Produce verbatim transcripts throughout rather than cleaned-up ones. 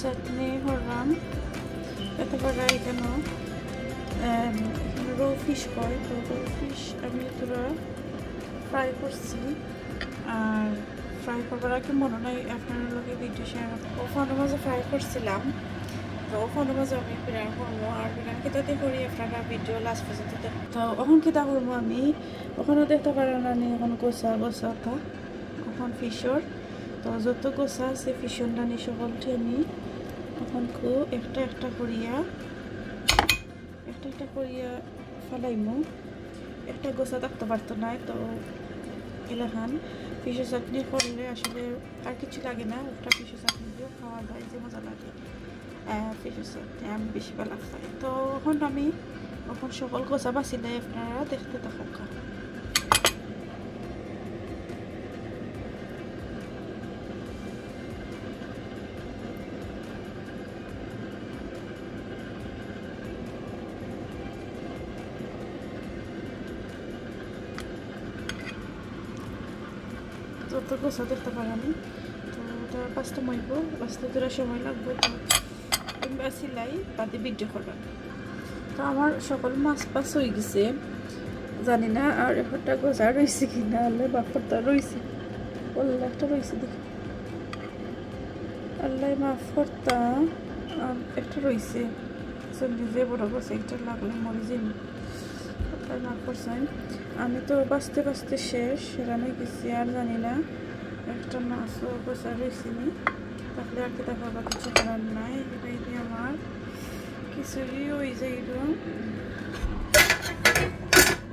চাটনি করলাম। এত বড় এখানে, এম, এখানে রো ফিশ কয়, তো রো ফিশ আমি পুরো ফ্রাই করছি। আর ফ্রাই করবার আগে মনে নাই আপনার লগে ভিডিও শেয়ার, ওখানে মাঝে ফ্রাই করছিলাম। তো ওখানে মাঝে আমি বিরান করবো, আর বিরান কিতাতে করি আপনারা ভিডিও লাস্ট পর্যন্ত দেখ। তো ওখানে কিতা করবো আমি, ওখানে দেখতে পারেন আমি এখন গোসা গোসা তা, এখন ফিশর। তো যত গোসা আছে ফিশর নানি সকলটি আমি এখন খুব একটা একটা করিয়া, একটা একটা করিয়া ফালাইমু। একটা গোসা থাকতে পারতো না, তো এলাখান ফিশর চাটনি করলে আসলে আর কিছু লাগে না, একটা ফিশর চাটনি দিয়েও খাওয়া যায়, যে মজা লাগে। আহ, ফিশর চাটনি আমি বেশি ভালো পাই। তো এখন আমি এখন সকল গোসা বাছিলাই, আপনারা দেখতে থাকুন। যত গোসা দেখতে পারেন, তো ওটা বাছতে মইব, বাছতে তোরা সময় লাগবে। তো আমি বাছিলাই, বাদে ভিডিও করবা। তো আমার সকল মাছ পাস হয়ে গেছে, জানি না আর একটা গোসা রয়েছে কি না, আল্লাহ বাফরটা রয়েছে, আল্লাহ একটা রয়েছে দেখি, আল্লাহ মাফ করতা, আম, একটা রয়েছে। So, নিজে বড় গোসা একটা লাগলে মরে যাইনি। আল্লাহ মাফ করছেন। আমি তো বাছতে বাছতে শেষ, রান্না গেছি আর জানি না। একটা মাছও গোসা রয়েছে নি, তাহলে আর কি দেখা বা কিছু করার নাই। এটাই দিয়ে আমার খিচুড়ি হয়ে যাইল।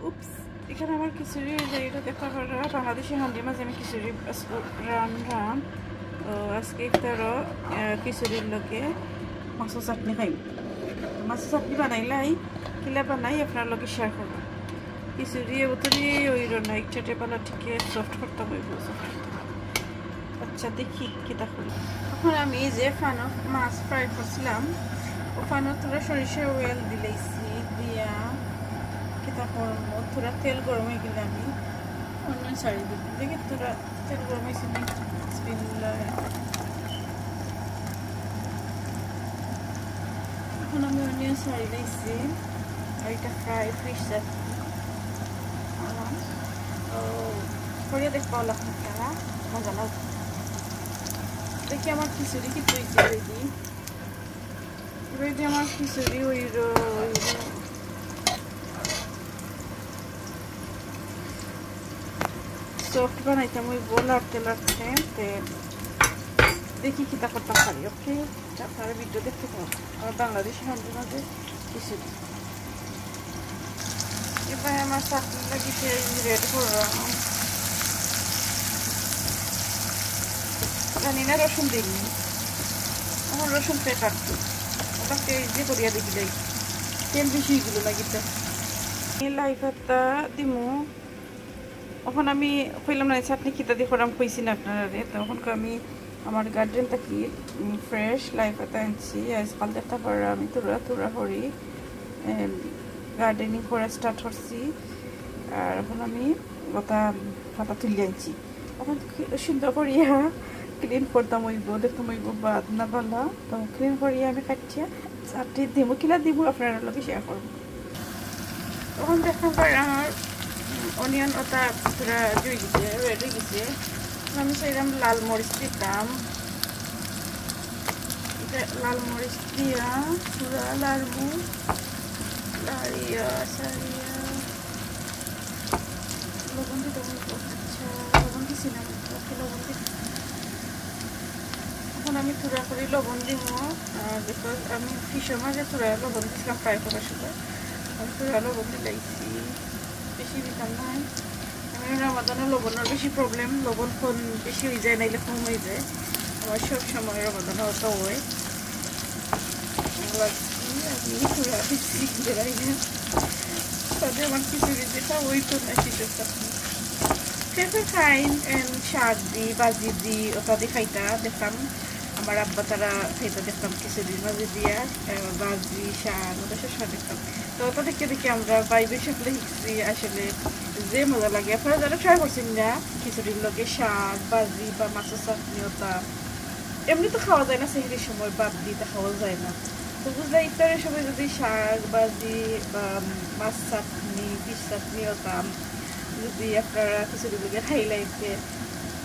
উপস, এখানে আমার খিচুড়ি হয়ে যায়, এটা দেখতে পারো। বাংলাদেশি হান্ডি মাঝে আমি খিচুড়ি আজকে রান্নাম। তো আজকে ইফতারও, আহ, খিচুড়ির লগে মাছর চাটনি খাই। তো মাছর চাটনি বানাইলাই, কিলা বানাই আপনার লগে শেয়ার করবো। খিচুড়ি এতটাই ওই রান্না, একটা টেপালা ঠিক সফট করতে হইব, সফট করতে। আচ্ছা, দেখি কিতা করি। এখন আমি এই যে ফানো মাছ ফ্রাই করছিলাম, ও ফানো তোরা সরিষা অয়েল দিলাইছি, দিয়া কিতা করবো, তোরা তেল গরম হয়ে গেলে আমি অনিয়ন ছাড়ি দিব। দেখি তোরা তেল গরম হয়েছে নি? বিসমিল্লাহ। এখন আমি অনিয়ন ছাড়ি দিছি, আর এটা ফ্রাই ফিশ চাটনি। তো করিয়া দেখবা লাগবে তারা, মজা লাগবে। দেখি আমার খিচুড়ি কি তৈরি হয়ে দিই। এবার যে আমার খিচুড়ি ওই র-, ওই র-, সফট বানাইতাম ওই বল লাড়তে লাড়তে, তে দেখি কিতা করতাম পারি। ওকে, আপনারা ভিডিও দেখতে পাবো। আমার বাংলাদেশি হান্ডি মাঝে খিচুড়ি। এবার আমার চাটনি লাগিছে রেড করা। জানি না রসুন দিইনি, আমার রসুন পে কাটতো। ওটা পেঁয়াজ দিয়ে করিয়া দেখি যাই, তেল বেশি হইগুলো লাগিতে। এই লাই পাতা দিমু। এখন আমি কইলাম না, চাটনি কিতা দিয়ে করাম কইছি না আপনারা। তো এখন আমি আমার গার্ডেন থাকি ফ্রেশ লাই পাতা আনছি। আজকাল দেখতে পারো আমি থুড়া থুড়া করি গার্ডেনিং করা স্টার্ট করছি। আর এখন আমি ওটা পাতা তুলে আনছি। এখন কি সুন্দর করিয়া ক্লিন করতাম হইব, দেখতাম হইব বাদ না বালা। তো ক্লিন করিয়া আমি কাটিয়া চাটনি দিব, কিলা দিব আপনারা লগে শেয়ার করব। তখন দেখতাম পারি আমার অনিয়ন ওটা পুরা জুই গেছে, রেড হয়ে গেছে। আমি চাইলাম লাল মরিচ দিতাম, এটা লাল মরিচ দিয়া পুরা লাড়মু, লাড়িয়া সারিয়া লবণ দিতে হবে। আচ্ছা, লবণ দিছি না, ওকে, লবণ দিছি। এখন আমি থুড়া করে লবণ দিব, বিকজ আমি ফিশের মাঝে থুড়া লবণ দিছিলাম ফ্রাই করার সময়। আমি থুড়া লবণ দিলাইছি, বেশি দিতাম না। আমি রমাদানে লবণের বেশি প্রবলেম, লবণ কম বেশি হয়ে যায়, নাইলে কম হয়ে যায়। আমার সব সময় রমাদানে অত হয়। লাগছি, আমি পুরা দিচ্ছি, বেড়াই না। তবে আমার খিচুড়ি যেটা, ওই তো না, খিচুড়ি চাটনি। ফেফে খাইন, এম, শাক দি, ভাজি দি, ওটা দি খাইতা দেখতাম। আমার আব্বা তারা খাইতা দেখতাম খিচুড়ির মাঝে দিয়া, এ, ভাজি, শাক, ওটা সব সময় দেখতাম। তো ওটা দেখে দেখে আমরা ভাই বোন সকলে শিখছি আসলে যে মজা লাগে। আপনারা যারা ট্রাই করছেন না, খিচুড়ির লগে শাক, ভাজি বা মাছের চাটনি ওটা, এমনে তো খাওয়া যায় না, সেহরির সময় ভাত দিয়া তো খাওয়া যায় না। তো বুঝলা, ইফতারের সময় যদি শাক ভাজি বা মাছ চাটনি, ফিশ চাটনি হতাম, যদি আপনারা খিচুড়ি লগে খাইলাইতে,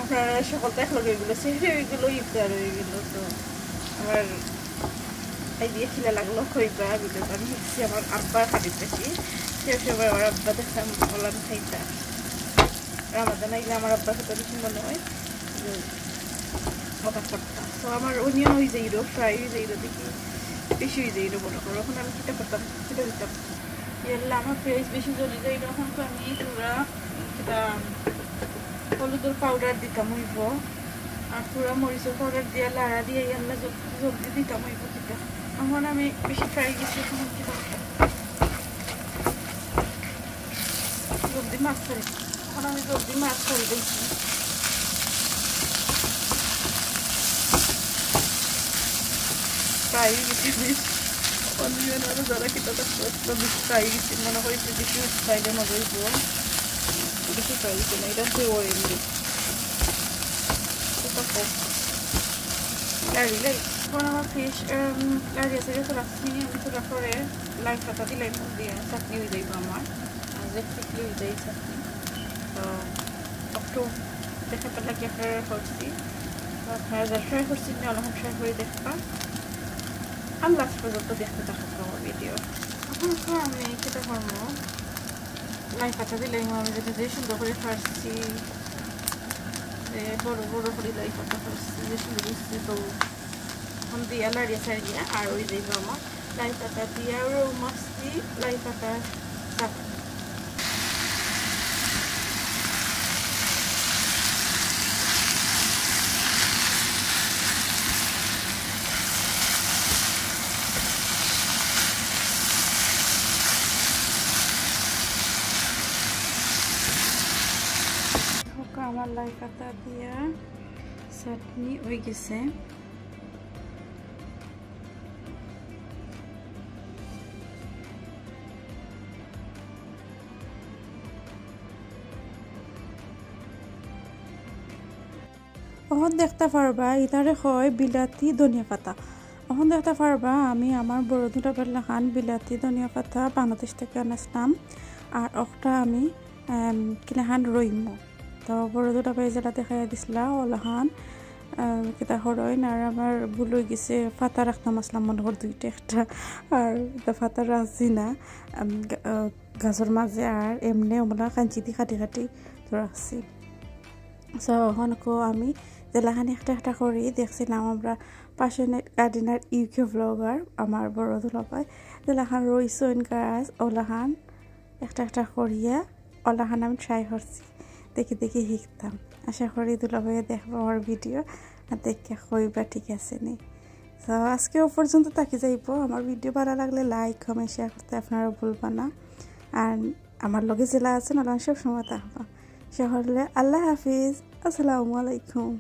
আপনারা সকল তো একলগে অইগেলো, সেহরি অইগেলো, ইফতার অইগেলো। তো আমার idea কিলা লাগলো কইবা, ভিডিওটা আমি শিখছি আমার আব্বার হাতে থাকি। সে সময় আমার আব্বা দেখতাম ওলান খাইতা। রামাদান আইলে আমার আব্বার কথা বেশি মনে হয় যে কথা করতাম। তো আমার অনিয়ন অই যাইলো, ফ্রাই অই যাইলো, দেখি বেশি অই যাইলো মনে করো। এখন আমি কিতা করতাম, কিতা দিতাম। ইয়াল্লা, আমার পেঁয়াজ বেশি জ্বলি যাইলো। এখন তো আমি পুরা কিতা হলুদর পাউডার দিতাম অইবো, আর পুরা মরিচর পাউডার দিয়া লাড়া দিয়া ইয়াল্লা জল-, জলদি দিতাম অইবো কিতা। এখন আমি বেশি ফ্রাই গেছি, এখন আমি কিতা করতাম? জলদি মাছ ছাড়ি। এখন আমি জলদি মাছ ছাড়ি দিছি। ফ্রাই গেছি। অনিয়ন আরো যারা কিতা তা করছিল, বেশি ফ্রাই গেছি। মনে করি একটু বেশি ফ্রাইলে মজা অইবো। বেশি ফ্রাই গেছে না, এটা হচ্ছে অয়েল। লাড়ি, লাড়ি। এখন আমার ফিশ, উম, লাড়ি আছে, এটা রাখছি। আমি তো তারপরে লাই পাতা দিলে দিয়ে চাটনি অই যাইবো আমার। আর যে quickly অই যায় চাটনি। তো একটু দেখাবার লাগি আপনারা করছি। তো আপনারা যারা ট্রাই করছেন না, অখন ট্রাই করি দেখবা। আর লাস্ট পর্যন্ত দেখতে থাকো আমার ভিডিও। এখন তো আমি কিতা করবো, লাই পাতা দিলে আমি যদি যে সুন্দর করি ফাড়ছি, যে বড় বড় করি লাই পাতা ফাড়ছি, যে সুন্দর অইছে। তো এখন দিয়া লাড়িয়া ছাড়িয়া আর অই যাইবো আমার লাই পাতা দিয়া রৌ মাছ দি লাই পাতা চাটনি। আমার লাই পাতা দিয়া চাটনি অই গেছে। অখন দেখতা পারবা, ইতারে কয় বিলাতি ধনিয়া পাতা। অখন দেখতা পারবা, আমি আমার বড় দুটা বেলা খান বিলাতি ধনিয়া পাতা বাংলাদেশ থাকি আনছিলাম, আর অখটা আমি, এম, কিলাখান রইমু। তো বড় দুটা ভাই যেলা দেখাইয়া দিছিলা, অলাখান, এম, কিতা করইন, আর আমার ভুল অই গেছে, পাতা রাখতাম আছলাম মনে কর দুইটা একটা, আর তো পাতা রাখছি না, এম, গা-, আহ, গাছর মাঝে, আর এমনে অমলা কাঞ্চি দি কাটি কাটি তো রাখছি। So, অখন কো আমি যেলাখান একটা একটা করি দেখছিলাম আমরা পাশে গার্ডেনার ইউকে ব্লগার, আমার বড় দুলাভাই, যেলাখান রইছইন গাছ, অলাখান একটা একটা করিয়া, অলাখান আমি ট্রাই করছি, দেখি দেখি শিখতাম। আশা করি দুলাভাইয়ে দেখবা আমার ভিডিও, আর দেখে কইবা ঠিক আছে নি। তো আজকে অ পর্যন্ত থাকি যাইবো। আমার ভিডিও ভালা লাগলে লাইক, কমেন্ট, শেয়ার করতে আপনারা ভুলবা না। আর আমার লগে যেলা আছইন, অলাখান সব সময় থাকবা। সে হলে আল্লাহ হাফিজ, আসসালামু আলাইকুম।